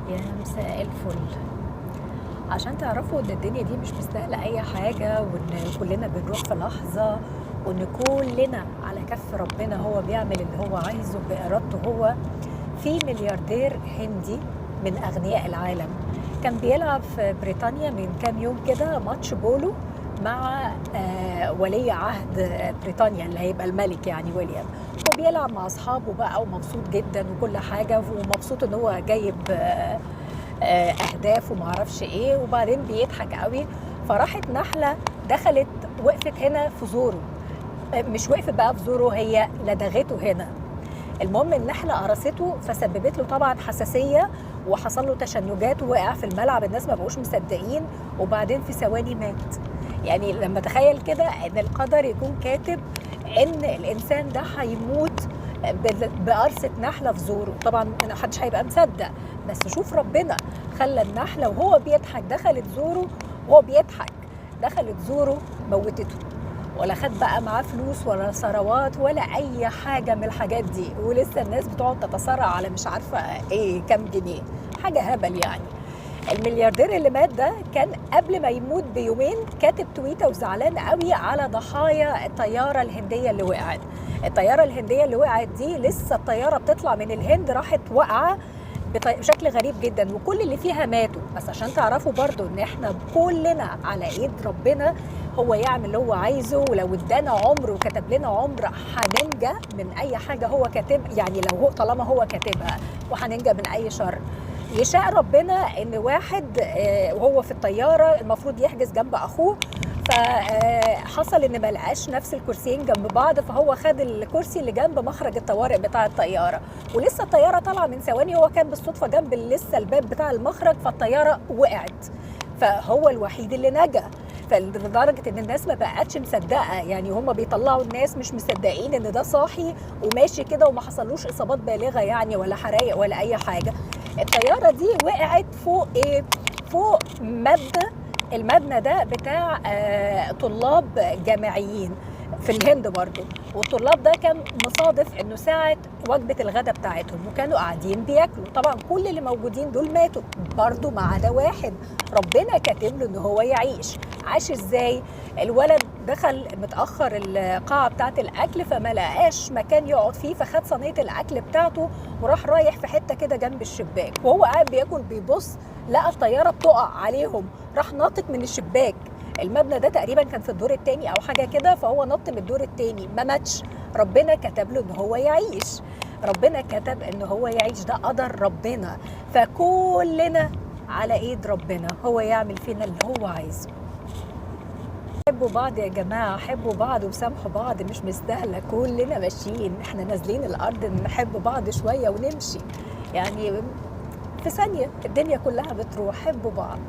يا مساء الفل. عشان تعرفوا ان الدنيا دي مش مستاهلة اي حاجه، وان كلنا بنروح في لحظه، وان كلنا على كف ربنا، هو بيعمل اللي هو عايزه بارادته هو. في ملياردير هندي من اغنياء العالم كان بيلعب في بريطانيا من كام يوم كده ماتش بولو مع ولي عهد بريطانيا اللي هيبقى الملك يعني ويليام، وبيلعب مع اصحابه بقى ومبسوط جدا وكل حاجه، ومبسوط ان هو جايب اهداف ومعرفش ايه، وبعدين بيضحك قوي. فراحت نحله دخلت وقفت هنا في زوره، مش وقفت بقى في زوره، هي لدغته هنا. المهم النحلة قرصته فسببت له طبعا حساسية وحصل له تشنجات ووقع في الملعب، الناس ما بقوش مصدقين، وبعدين في ثواني مات. يعني لما تخيل كده ان القدر يكون كاتب ان الانسان ده هيموت بقرصة نحلة في زوره، طبعا محدش هيبقى مصدق، بس شوف ربنا خلى النحلة وهو بيضحك دخلت زوره، وهو بيضحك دخلت زوره موتته، ولا خد بقى معاه فلوس ولا ثروات ولا اي حاجة من الحاجات دي، ولسه الناس بتقعد تتصارع على مش عارفه ايه كام جنيه، حاجة هبل يعني. الملياردير اللي مات ده كان قبل ما يموت بيومين كاتب تويته وزعلان قوي على ضحايا الطيارة الهندية اللي وقعت. الطيارة الهندية اللي وقعت دي لسه الطيارة بتطلع من الهند راحت واقعه بشكل غريب جدا، وكل اللي فيها ماتوا. بس عشان تعرفوا برضو ان احنا كلنا على ايد ربنا، هو يعمل اللي هو عايزه، ولو ادانا عمر وكتب لنا عمر هننجى من اي حاجة هو كاتب، يعني لو هو طالما هو كاتبها، وهننجى من اي شر. يشاء ربنا ان واحد وهو في الطيارة المفروض يحجز جنب اخوه، فحصل ان ما لقاش نفس الكرسيين جنب بعض، فهو خد الكرسي اللي جنب مخرج الطوارئ بتاع الطيارة، ولسه الطيارة طالعه من ثواني، هو كان بالصدفة جنب لسه الباب بتاع المخرج، فالطياره وقعت، فهو الوحيد اللي نجا. فلدرجه ان الناس ما بقتش مصدقه، يعني هم بيطلعوا الناس مش مصدقين ان ده صاحي وماشي كده وما حصلوش اصابات بالغة يعني، ولا حرايق ولا اي حاجة. الطيارة دي وقعت فوق ايه؟ فوق مبنى، المبنى ده بتاع طلاب جامعيين في الهند برضو، والطلاب ده كان مصادف انه ساعة وجبة الغداء بتاعتهم وكانوا قاعدين بياكلوا. طبعا كل اللي موجودين دول ماتوا برضو ما عدا واحد ربنا كاتب له ان هو يعيش. عاش ازاي؟ الولد دخل متأخر القاعة بتاعة الأكل فما لقاش مكان يقعد فيه، فخد صينية الأكل بتاعته وراح رايح في حتة كده جنب الشباك، وهو قاعد بياكل بيبص لقى الطيارة بتقع عليهم، راح ناطط من الشباك. المبنى ده تقريبا كان في الدور الثاني او حاجة كده، فهو نط من الدور الثاني ما ماتش. ربنا كتب له ان هو يعيش، ربنا كتب ان هو يعيش، ده قدر ربنا. فكلنا على ايد ربنا، هو يعمل فينا اللي هو عايزه. حبوا بعض يا جماعة، حبوا بعض وسامحوا بعض، مش مستاهلة، كلنا ماشيين، احنا نازلين الارض نحب بعض شوية ونمشي، يعني في ثانية الدنيا كلها بتروح. حبوا بعض.